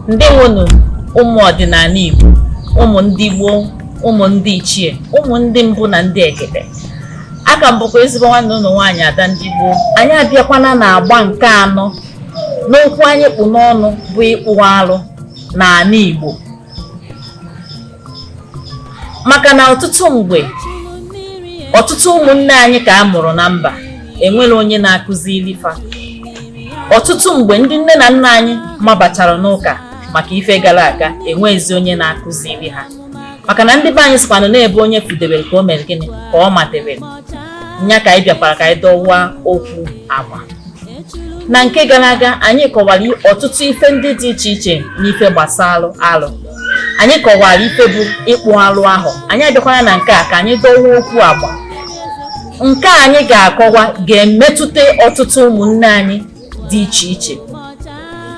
Ndewonu ụmụ ọdịnala Igbo, ụmụ ndị gboo, ụmụ ndị ichie, ụmụ ndị mbụ na ndị egede. Aka m bụkwa ezigbo nwanne ụnụ nwaanyị, Ada ndị gboo. Anyị abịakwana na agba nke anọ n'okwu anyị kpụ n'ọnụ, bụ ịkpụ alụ n'ala Igbo, maka na ọtụtụ mgbe ọtụtụ ụmụnne anyị ka a mụrụ na mba enwere onye na-akụziri fa. Ọtụtụ mgbe ndị nne na nna anyị mabachara n'ụka maka ife gara aga, enweghịzi onye na-akụziri ha, maka na ndị be anyị sịkwanụ na-ebe onye fudebere ka o mere gịnị ka ọ madebere nya. Ka anyị bịakwara ka anyị dọwa okwu agba. Na nke gara aga, anyị kọwara ọtụtụ ife ndị dị iche iche n'ife gbasara alụ. Anyị kọwara ife bụ ịkpụ alụ ahụ. Anyị abịakwara na nke a ka anyị dọwa okwu agba. Nke a anyị ga-akọwa ga-emetụta ọtụtụ ụmụnne anyị dị iche iche,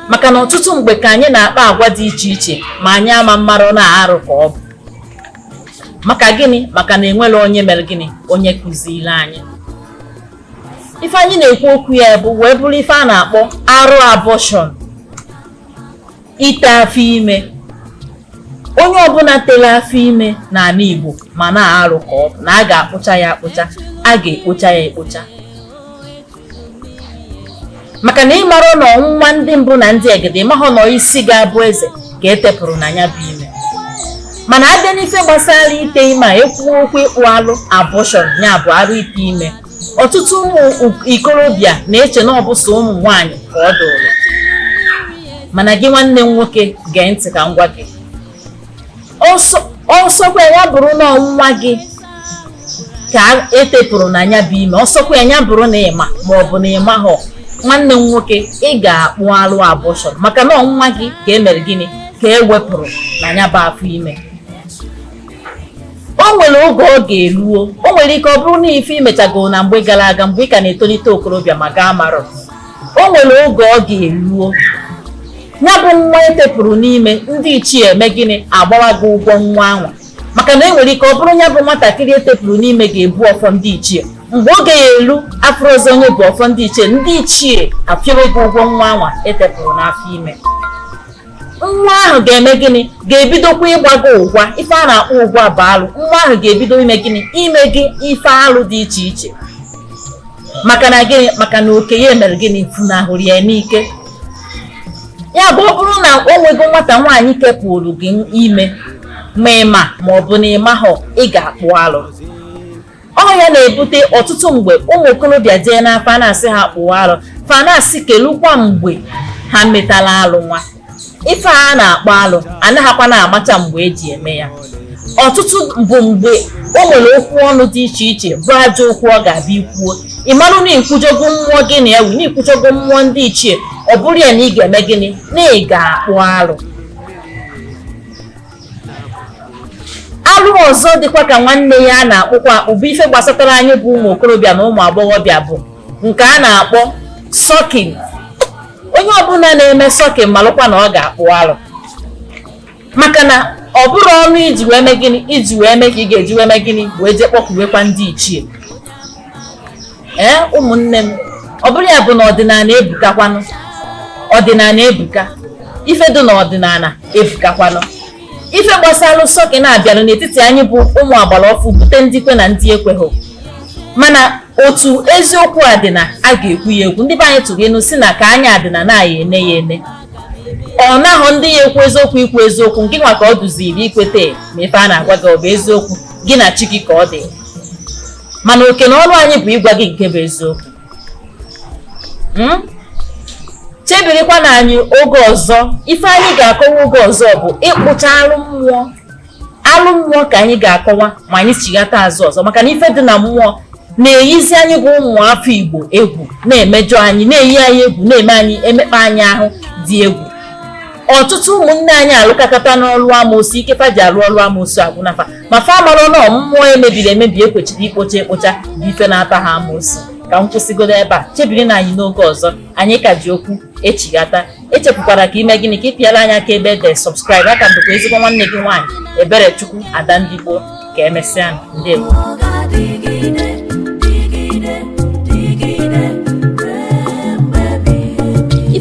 maka na ọtụtụ mgbe ka anyị na-akpa agwa dị iche iche ma anyị ama mmarụ na arụ ka ọ bụ. Maka gịnị? Maka na enwere onye mere gịnị, onye kụziri anyị. Ife anyị na-ekwu okwu ya bụ wee bụrụ ife a na-akpọ arụ abortion, ite afọ ime. Onye ọbụla tere afọ ime n'ala Igbo ma na-arụ ka ọ bụ na a ga-akpụcha ya akpụcha, a ga-ekpocha ya ekpocha, maka na ịmara na nwa ndị mbụ na ndị egede, ịmahụ na isi ga-abụ eze ka etepụrụ na ya bụ ime. Mana abịa n'ife gbasara ite ime a, ekwu okwu ịkpụ alụ abortion, ya bụ arụ ite ime, ọtụtụ ụmụ ikorobịa na-eche na ọ bụ sọ ụmụ nwaanyị ka ọ dụrụ. Mana gị, nwanne m nwoke, gee ntị ka m gwa gị. Ọsọkwa ya bụrụ na nwa gị ka etepụrụ na ya bụ ime, ọsọkwa ya bụrụ na ịma ma ọ bụ na ịmahọ, nwanne m nwoke, ị ga-akpụ alụ abortion, maka na nwa gị ka e mere gịnị, ka e wepụrụ na ya bụ afọ ime. O nwere oge ọ ga-eruo, o nwere ike ọ bụrụ na ife imechago na mgbe gara aga, mgbe ị ka na-etolite okorobịa, ma gaa marọ. O nwere oge ọ ga-eruo, ya bụ nwa etepụrụ n'ime, ndị ichie eme gịnị, agbawa gị ụgwọ nwa anwa, maka na e nwere ike ọ bụrụ ya bụ nwatakịrị etepụrụ n'ime ga-ebu ọfọ ndị ichie. Mgbe oge ya elu, afọ ọzọ, onye bụ ọfọ ndị ichie, ndị ichie apịawe gị ụgwọ nwa anwa etepụrụ n'afọ ime. Nwa ahụ ga-eme gịnị? Ga-ebidokwa ịgba gị ụgwa. Ife a na-akpọ ụgwa bụ alụ. Nwa ahụ ga-ebido ime gịnị? Ime gị ife alụ dị iche iche. Maka na gịnị? Maka na oke ya emere gịnị? Funahụrụ ya n'ike. Ya bụ, ọ bụrụ na o nwego nwata nwaanyị kepụrụ gị ime, ma ịma ma ọ bụ na ịmahọ, ị ga-akpụ alụ. Ọ ya na-ebute ọtụtụ mgbe ụmụ okorobịa jee n'afa na-asị ha kpụọ alụ, fa na-asị kelukwa mgbe ha metala alụ. Nwa ife a na-akpọ alụ anaghịkwa na-amacha mgbe eji eme ya. Ọtụtụ bụ mgbe o nwere okwu ọnụ dị iche iche bụ ajọ okwu ọ ga-abịa ikwuo, ị marụ na ikwujogo mmụọ gị na ewu, na ikwujogo mmụọ ndị ichie. Ọ bụrụ ya na ị ga-eme gịnị, na ị ga-akpụ alụ. Alụ ọzọ dịkwa ka nwanne ya a na-akpụkwa akpụ bụ ife gbasatara anyị bụ ụmụ okorobịa na ụmụ agbọghọbịa, bụ nke a na-akpọ sucking. Onye ọbụla na-eme sucking malụkwa na ọ ga-akpụ alụ, maka na ọ bụrụ ọnụ iji wee mee gịnị, iji wee mee ka ị ga-eji wee mee gịnị, wee jee kpọkuwekwa ndị ichie. Ee, ụmụnne m, ọ bụrụ ya bụ na ọdịnala ebukakwanụ, ọdịnala ebuka, ife dị n'ọdịnala ebukakwanụ. Ife gbasara sucking na-abịanụ n'etiti anyị bụ ụmụ agbara ọfụ, bute ndị kwe na ndị ekweghị. Mana otu eziokwu a dị na a ga-ekwu ya ekwu. Ndị be anyị tụrụ ịnụ si na ka anya adịna na ya ene ya ene, ọ nahụ ndị ya ekwu eziokwu. Ikwu eziokwu nke nwa ka ọ duziri ikwete ma ife a na-agwa gị ọ bụ eziokwu, gị na chi gị ka ọ dị. Mana oke na ọrụ anyị bụ ịgwa gị nke bụ eziokwu. Chebirikwa na anyị oge ọzọ, ife anyị ga-akọwa oge ọzọ bụ ịkpụcha alụ mmụọ. Alụ mmụọ ka anyị ga-akọwa ma anyị chighata azụ ọzọ, maka na ife dị na mmụọ na-eyizi anyị bụ ụmụ afọ Igbo egwu, na-emejọ anyị, na-eyi anyị egwu, na-eme anyị, emekpa anyị ahụ dị egwu. Ọtụtụ ụmụnne anyị alụkakọta n'ọrụ amoosu, ike fa ji alụ ọrụ amoosu agwụnafa, ma fa mara na mmụọ emebiri emebi ekwechiri ikpocha ekpocha bụ ife na-ata ha amoosu. Ka m kwụsịgodo ebe a. Chebiri na anyị n'oge ọzọ, anyị ka ji okwu echighata. Echefukwara ka ime gịnị, ka ị pịara anyị aka ebe ede subscribe. Aka m bụkwa ezigbo nwanne gị nwaanyị, Eberechukwu, Ada ndị gboo. Ka emesịa, ndewo. Ọ ga-adịgide.